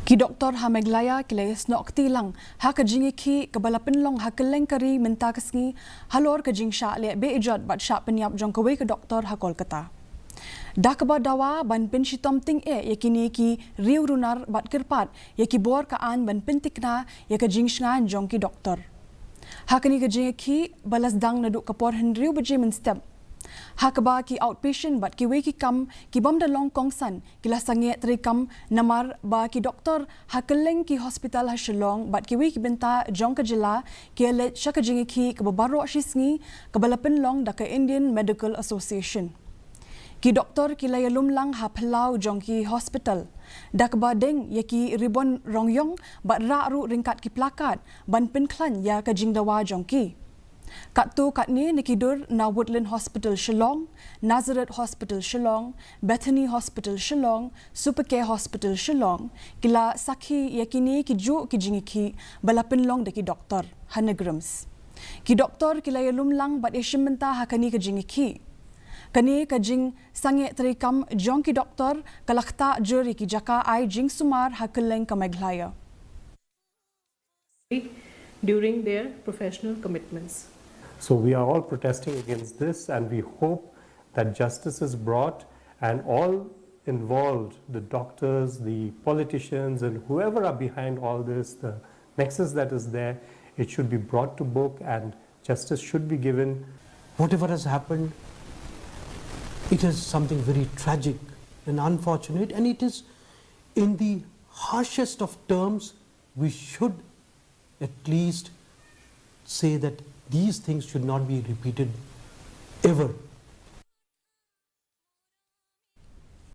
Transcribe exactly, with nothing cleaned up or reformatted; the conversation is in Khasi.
Ki doktor ha Meghalaya ki la ïasnoh kti lang ha ka jingïakhih kaba la pynlong ha kylleng ka ri mynta ka sngi halor ka jingshah leh beh ijot bad shah pynïap jong kawei ka doktor ha Kolkata. Da kaba dawa ban pynshitom tyngeh ïa kine ki riew runar bad kyrpad ïa ki bor ka aiñ ban pyntikna ïa ka jingshngaiñ jong ki doktor. Ha kane ka jingïakhih ba la sdang naduh ka por hynriew baje mynstep, ha kaba ki outpatient bad kiwei ki kam ki bym da long kongsan ki la sangeh treikam namar ba ki doktor ha kylleng ki hospital ha Shillong bad kiwei ki bynta jong ka jylla ki ïaleit sha ka jingïakhih kaba baroh shi sngi kaba la pynlong da ka Indian Medical Association. Ki doktor ki la ïalum lang ha phyllaw jong ki hospital da kaba deng ïa ki ribon rong ïong bad rah ruh ryngkat ki plakat ban pynkhlaiñ ïa ka jingdawa jong ki. Katto katne na ki dur na Woodland Hospital Shillong, Nazareth Hospital Shillong, Bethany Hospital Shillong, Supercare Hospital Shillong ki la sakhi ïa kine ki juh ki jingïakhih ba la pynlong da ki doktor ha NEIGRIHMS. Ki doktor ki la ïalum lang bad ïashim bynta ha kane ka jingïakhih. Kane ka jingsangeh treikam jong ki doktor ka la ktah jur ïa ki jaka ai jingsumar ha kylleng ka Meghalaya. During their professional commitments. So we are all protesting against this, and we hope that justice is brought and all involved, the doctors, the politicians, and whoever are behind all this, the nexus that is there, it should be brought to book and justice should be given. Whatever has happened, it is something very tragic and unfortunate, and it is, in the harshest of terms, we should at least say that these things should not be repeated ever.